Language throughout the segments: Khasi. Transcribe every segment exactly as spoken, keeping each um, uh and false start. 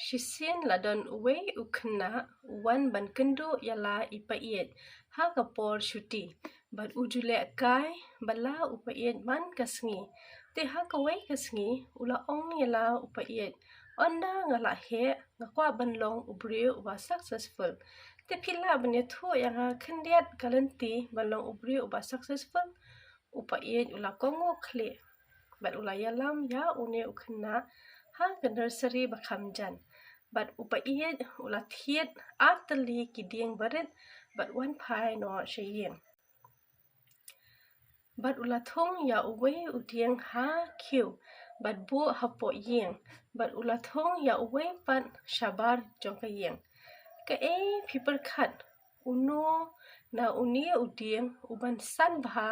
Shisien la don uwei u khynnah u wan ban kynduh ïa la i Paieit ha ka por shuti. Bad u ju leh kai ba la u Paieit man ka sngi. Te ha kawei ka sngi u la ong ïa la u Paieit, ynda nga la heh nga kwah ban long u briew uba successful. Te phi lah ban ïathuh ïa nga khyndiat ka lynti ban long u briew uba successful? U Paieit u la kohnguh khlieh bad u la ïalam ïa une u khynnah ha ka nursery ba kham jan. Bad u Paieit u la thied ar tylli ki dieng barit bad wan phai noh sha ïing. Bad u la thung ïa uwei u dieng ha khiew bad buh hapoh ïing. Bad u la thung ïa uwei pat shabar jong ka ïing. Kaei phi pyrkhat, uno na une u dieng uban san bha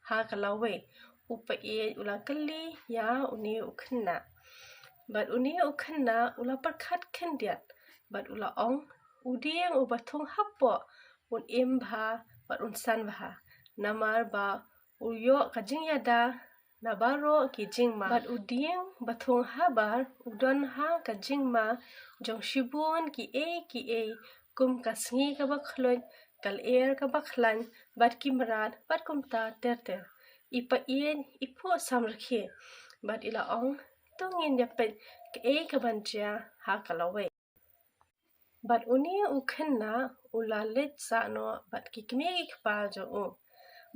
ha ka lawei? U Paieit u la kylli ïa une u khynnah. Bad une u khynnah u la pyrkhat khyndiat bad u la ong, u dieng uba thung hapoh un im bha bad un san bha. Namar ba u ïoh ka jingïada na baroh ki jingma. Bad u dieng ba thung habar u don ha ka jingma jong shibun kiei kiei, kum ka sngi kaba khluit, ka lyer kaba khlaiñ, bad ki mrad bad kumta ter ter. I Paieit i phuh samrkhie bad i la ong, to ngin ïa peit kaei kaban jia ha ka lawei. Bad une u khynnah u la leit sah noh bad ki kmie ki kpa jong u.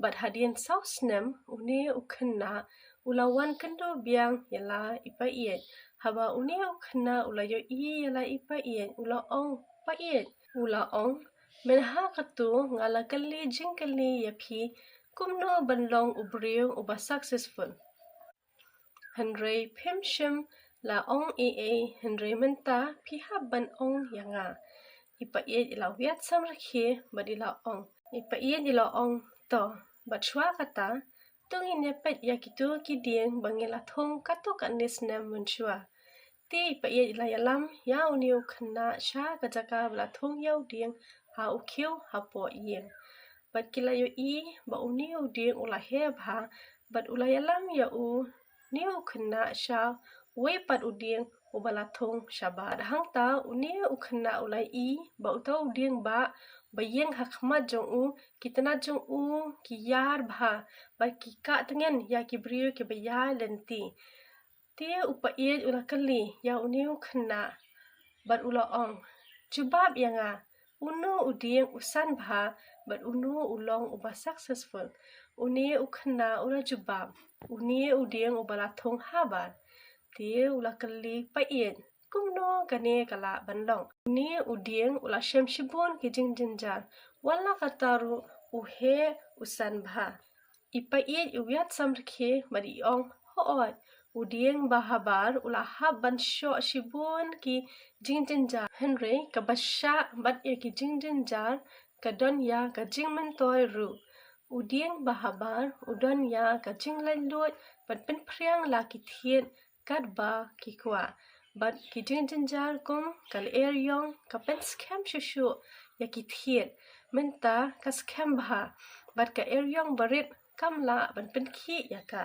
Bad hadien saw snem une u khynnah u la wan kynduh biang ïa la i Paieit. Haba une u khynnah u la ïohi ïa la i Paieit u la ong, Paieit, u la ong, mynha katu nga la kylli jingkylli ïa phi kumno ban long u briew uba successful. Hynrei phim shym la ong ei ei, hynrei mynta phi hap ban ong ïa nga. I Paieit i la wiat samrkhie bad i la ong. I Paieit i la ong, to, bad shuwa kata, to ngin ïa peit ïa kitu ki dieng ba ngi la thung katto katne snem mynshuwa. Te i Paieit i la ïalam ïa une u khynnah sha ka jaka ba la thung ïa u dieng ha u khiew hapoh ïing. Bad ki la ïohi ba une u dieng u la heh bha, bad u la ïalam ïa une u khynnah sha uwei pat u dieng uba la thung shabar. Hangta une u khynnah u la ïohi ba uta u dieng ba, ba ïeng ha khmat jong u, ki tnat jong u ki ïar bha, bad ki kah tngen ïa ki briew kiba ïai lynti. Te u Paieit u la kylli ïa une u khynnah bad u la ong, jubab ïa nga, uno u dieng u san bha bad uno u long uba successful? Une u khynnah u la jubab, une u dieng uba la thung habar. Te u la kylli Paieit, kumno kane ka lah ban long? Une u dieng u la shem shibun ki jingjynjar, wat la katta ruh u heh u san bha. I Paieit i wiat samrkhie bad i ong, hooid, u dieng ba habar u la hap ban shoh shibun ki jingjynjar, hynrei kaba shah bad ïa ki jingjynjar ka don ïa ka jingmyntoi ruh. U dieng ba habar u don ïa ka jinglaitluid ban pynphriang la ki thied katba ki kwah. Bad ki jingjynjar kum ka lyer ïong ka pynskhem shuh shuh ïa ki thied. Mynta ka skhem bha bad ka lyer ïong barit kam lah ban pynkhih ïa ka.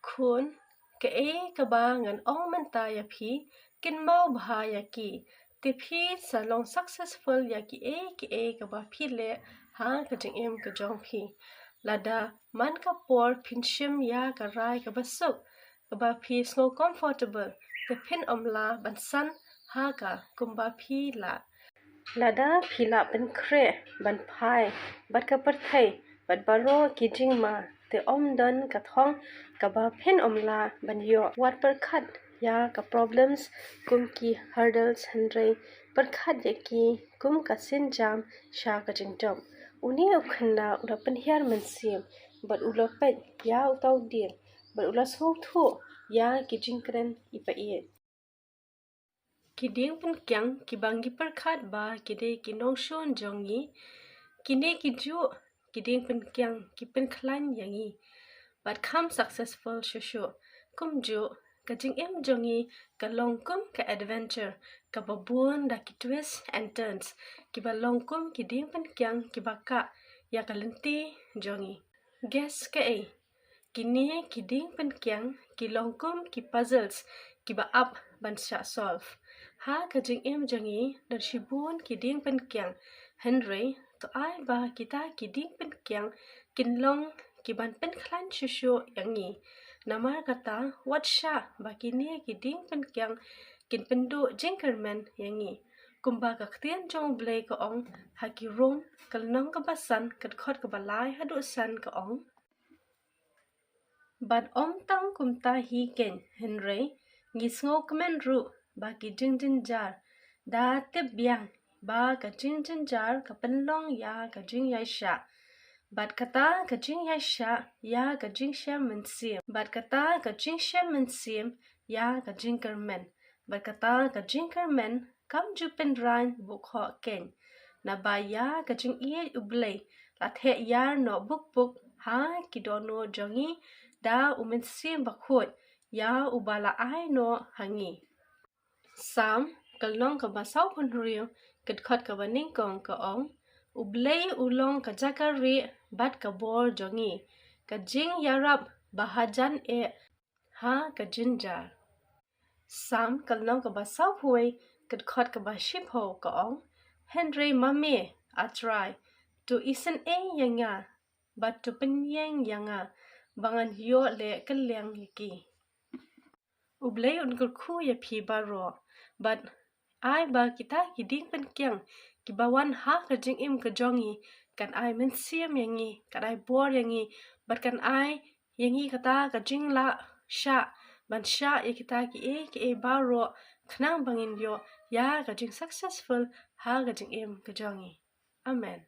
Khun, kaei kaba ngan ong mynta ïa phi, kynmaw bha ïa ki. Te phi sa long successful ïa kiei kiei kaba phi leh ha ka jingim ka jong phi. Lada man ka por phin shim ïa ka rai kaba suk, kaba phi sngew comfortable, te phin ym lah ban san ha ka kumba phi lah. Lada phi lah pynkhreh ban phai bad ka pyrthei bad baroh ki jingma, te ym don ka thong kaba phin ym lah ban ïoh. Wat pyrkhat ïa ka problems kum ki hurdles, hynrei pyrkhat ïa ki kum ka sienjam sha ka jingjop. Une u khynnah u la pynhiar mynsiem bad u la peit ïa uta u dieng bad u la sngewthuh ïa ki jingkren i Paieit. Ki dieng pynkiang kiba ngi pyrkhat ba ki dei ki nongshun jong ngi, kine ki juh ki dieng pynkiang ki pynkhlaiñ ïa ngi bad kham successful shuh shuh. Kumjuh ka jingim jong ngi ka long kum ka adventure kaba bun da ki twists and turns, kiba long kum ki dieng pynkiang kiba kah ïa ka lynti jong ngi. Guess kaei? Kine ki dieng pynkiang ki long kum ki puzzles kiba ap ban shah solve ha ka jingim jong ngi don shibun ki diengpynkiang. Hynrei to ai ba kita ki diengpynkiang kin long ki ban pynkhlaiñ shuh shuh ïa ngi. Namar kata wat shah ba kine ki diengpynkiang kin pynduh jingkyrmen ïa ngi. Kumba ka ktien jong U Blei ka ong ha ki Rom ka lynnong kaba san ka dkhot kaba lai haduh san ka ong: Bad ym tang kumta hi keiñ, hynrei ngi sngewkmen ruh ba ki jingjynjar da tip biang ba ka jingjynjar ka pynlong ïa ka jingïaishah, bad kata ka jingïaishah ïa ka jingshem mynsiem, bad kata ka jingshem mynsiem ïa ka jingkyrmen, bad kata ka jingkyrmen kam ju pynraiñ bukhoh keiñ, naba ïa ka jingïeit U Blei la theh ïar noh bukbuk ha ki dohnud jong ngi da U Mynsiem Bakhuid ïa uba la ai noh ha ngi. Salm ka lynnong kaba sawphew hynriew ka dkhot kaba nyngkong ka ong: U Blei u long ka jaka rieh bad ka bor jong ngi, ka jingïarap ba hajan eh ha ka jynjar. Salm ka lynnong kaba sawphew wei ka dkhot kaba shiphew ka ong: Hynrei ma me, A Trai, to isynei ïa nga bad to pynïeng ïa nga ba ngan ïoh leh kylliang ïa ki. U Blei un kyrkhu ïa phi baroh bad ai ba kita ki diengpynkiang kiba wan ha ka jingim ka jong ngi kan ai mynsiem ïa ngi, kan ai bor ïa ngi, bad kan ai ïa ngi kata ka jinglah shah ban shah ïa kita kiei kiei baroh khnang ba ngin ïoh ïa ka jingsuccessful ha ka jingim ka jong ngi. Amen.